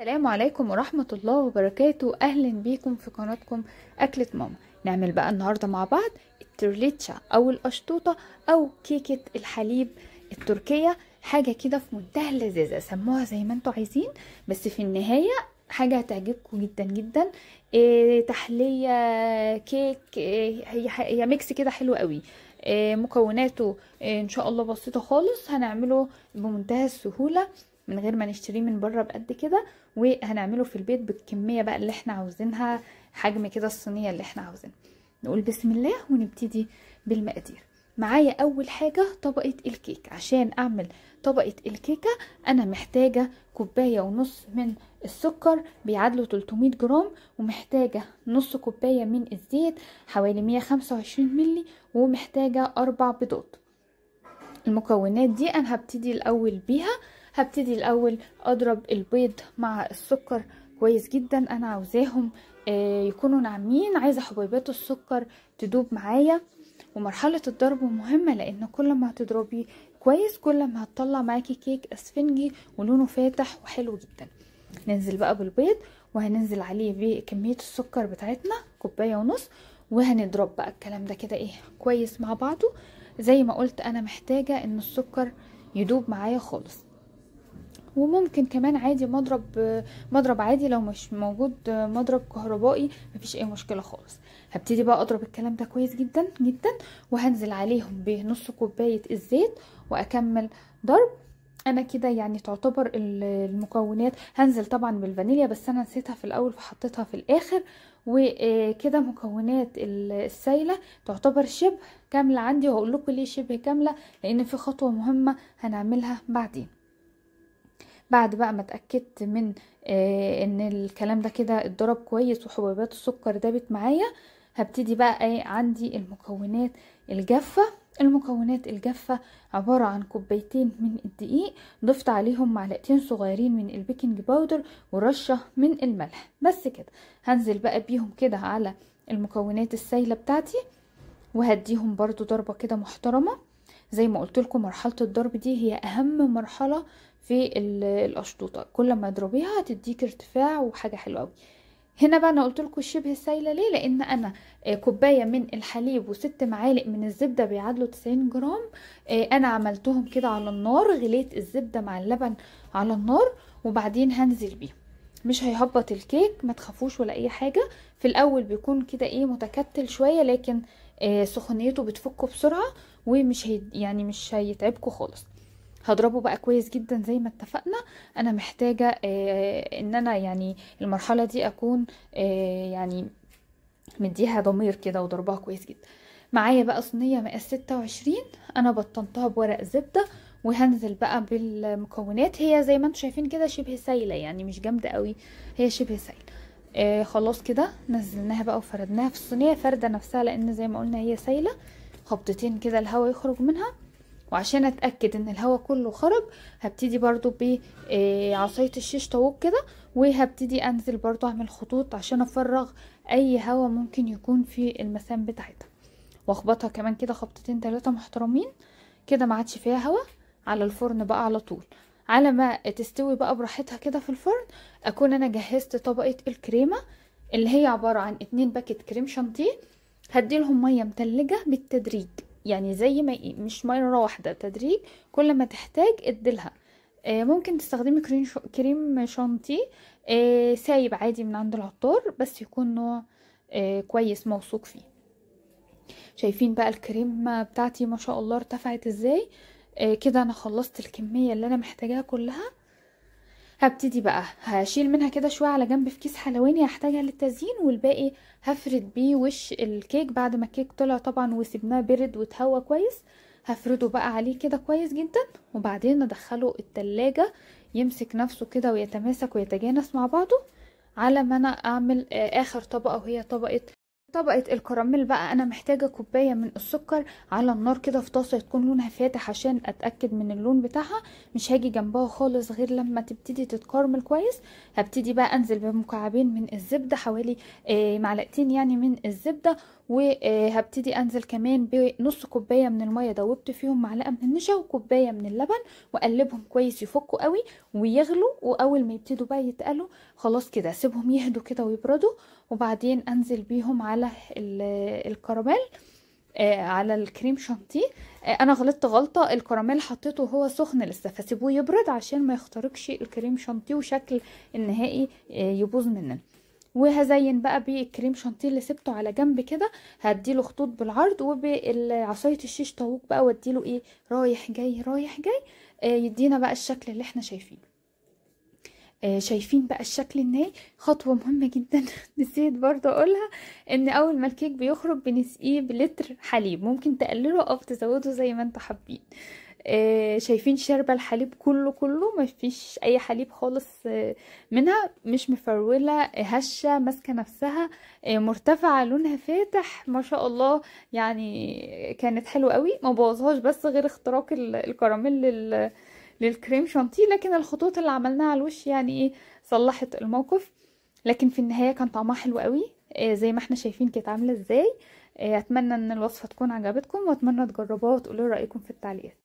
السلام عليكم ورحمة الله وبركاته. أهلا بيكم في قناتكم أكلة ماما. نعمل بقى النهاردة مع بعض الترليتشا أو القشطوطة أو كيكة الحليب التركية، حاجة كده في منتهى اللذاذة، سموها زي ما انتوا عايزين، بس في النهاية حاجة هتعجبكم جدا جدا. تحلية كيك، هي mix كده حلو قوي. مكوناته ان شاء الله بسيطة خالص، هنعمله بمنتهى السهولة من غير ما نشتريه من بره بقد كده، وهنعمله في البيت بالكمية بقى اللي احنا عاوزينها، حجم كده الصينية اللي احنا عاوزينها. نقول بسم الله ونبتدي بالمقادير. معايا اول حاجة طبقة الكيك. عشان اعمل طبقة الكيكة انا محتاجة كوباية ونص من السكر بيعادلوا 300 جرام، ومحتاجة نص كوباية من الزيت حوالي 125 ملي، ومحتاجة 4 بيضات. المكونات دي انا هبتدي الاول بيها. هبتدي الاول اضرب البيض مع السكر كويس جدا، انا عاوزاهم يكونوا ناعمين، عايزه حبيبات السكر تدوب معايا. ومرحلة الضرب مهمة، لان كل ما هتضربيه كويس كل ما هتطلع معاكي كيك اسفنجي ولونه فاتح وحلو جدا. ننزل بقى بالبيض، وهننزل عليه بكمية السكر بتاعتنا كوباية ونص، وهنضرب بقى الكلام ده كده ايه كويس مع بعضه. زي ما قلت انا محتاجه ان السكر يدوب معايا خالص، وممكن كمان عادي مضرب عادي لو مش موجود مضرب كهربائي، مفيش اي مشكلة خالص. هبتدي بقى اضرب الكلام ده كويس جدا جدا، وهنزل عليهم بنص كوباية الزيت واكمل ضرب. انا كده يعني تعتبر المكونات. هنزل طبعا بالفانيليا، بس انا نسيتها في الاول فحطيتها في الاخر. وكده مكونات السايله تعتبر شبه كاملة عندي، وهقول لكم ليه شبه كاملة، لان في خطوة مهمة هنعملها بعدين. بعد بقى ما اتاكدت من ان الكلام ده كده اتضرب كويس وحبيبات السكر دابت معايا، هبتدي بقى عندي المكونات الجافه. المكونات الجافه عبارة عن كوبايتين من الدقيق، ضفت عليهم معلقتين صغيرين من ال baking powder ورشه من الملح، بس كده. هنزل بقى بيهم كده على المكونات السايله بتاعتي، وهديهم برضو ضربه كده محترمه. زي ما قلت لكم مرحلة الضرب دي هي اهم مرحلة في القشطوطه، كل ما تضربيها هتديك ارتفاع وحاجه حلوة قوي. هنا بقى انا قلت لكم شبه سايله ليه، لان انا كوباية من الحليب و6 معالق من الزبدة بيعادلوا 90 جرام، انا عملتهم كده على النار، غليت الزبدة مع اللبن على النار، وبعدين هنزل بيهم. مش هيهبط الكيك ما تخافوش ولا اي حاجة، في الاول بيكون كده ايه متكتل شوية، لكن سخونيته بتفكه بسرعة، ومش هي يعني مش هيتعبكم خالص. هضربه بقى كويس جدا زي ما اتفقنا. انا محتاجة ان انا يعني المرحلة دي اكون يعني مديها ضمير كده وضربها كويس جدا. معايا بقى صينية مقاس 26، انا بطنتها بورق زبدة، وهنزل بقى بالمكونات. هي زي ما انتم شايفين كده شبه سايلة، يعني مش جامدة قوي، هي شبه سايلة. خلاص كده نزلناها بقى وفردناها في الصينية، فردة نفسها لان زي ما قلنا هي سايلة. خبطتين كده الهواء يخرج منها، وعشان اتاكد ان الهواء كله خرج هبتدي برضو بعصاية الشيش طاووق كده، وهبتدي انزل برضو اعمل خطوط عشان افرغ اي هواء ممكن يكون في المسام بتاعتها، واخبطها كمان كده خبطتين 3 محترمين كده، ما عادش فيها هواء. على الفرن بقى على طول، على ما تستوي بقى براحتها كده في الفرن. اكون انا جهزت طبقه الكريمة اللي هي عبارة عن 2 باكت كريم شانتيه، هديلهم مية متلجه بالتدريج، يعني زي ما مش مرة واحدة، تدريج كل ما تحتاج اديلها. ممكن تستخدمي كريم شانتيه سايب عادي من عند العطار، بس يكون نوع كويس موثوق فيه. شايفين بقى الكريمة بتاعتي ما شاء الله ارتفعت ازاي. كده انا خلصت الكمية اللي انا محتاجاها كلها. هبتدي بقى هشيل منها كده شوية على جنب في كيس حلواني هحتاجها للتزيين، والباقي هفرد بيه وش الكيك بعد ما الكيك طلع طبعا وسيبناه برد وتهوى كويس. هفرده بقى عليه كده كويس جدا، وبعدين ندخله التلاجة يمسك نفسه كده ويتماسك ويتجانس مع بعضه، على ما انا اعمل اخر طبقه وهي طبقه الكراميل. بقى انا محتاجه كوباية من السكر على النار كده في طاسه تكون لونها فاتح عشان اتاكد من اللون بتاعها، مش هاجي جنبها خالص غير لما تبتدي تتكرمل كويس. هبتدي بقى انزل بمكعبين من الزبدة، حوالي معلقتين يعني من الزبدة، وهبتدي انزل كمان بنص كوباية من المية، دوبت فيهم معلقه من النشا وكوبايه من اللبن، واقلبهم كويس يفكوا قوي ويغلوا. واول ما يبتدوا بقى يتقلوا خلاص كده سيبهم يهدوا كده ويبردوا، وبعدين انزل بيهم على الكراميل، على الكريم شانتيه. انا غلطت غلطه، الكراميل حطيته وهو سخن لسه، فسيبوه يبرد عشان ما يخترقش الكريم شانتيه وشكل النهائي يبوظ مننا. وهزين بقى بالكريم شانتيه اللي سبته على جنب كده، هديله خطوط بالعرض، وبالعصايه الشيش طاووق بقى واديله ايه رايح جاي رايح جاي، يدينا بقى الشكل اللي احنا شايفينه. شايفين بقى الشكل النهائي. خطوة مهمة جدا نسيت برضه اقولها، ان اول ما الكيك بيخرج بنسقيه بلتر حليب، ممكن تقلله او تزوده زي ما انتوا حابين. شايفين شاربة الحليب كله كله، ما فيش اي حليب خالص منها، مش مفروله، هشه، ماسكه نفسها، مرتفعة، لونها فاتح ما شاء الله، يعني كانت حلوة قوي. ما بوظهاش بس غير اختراق الكراميل للكريم شانتيه، لكن الخطوط اللي عملناها على الوش يعني ايه صلحت الموقف. لكن في النهاية كان طعمها حلو قوي، زي ما احنا شايفين كانت عامله ازاي. اتمنى ان الوصفة تكون عجبتكم، واتمنى تجربوها وتقولوا رايكم في التعليقات.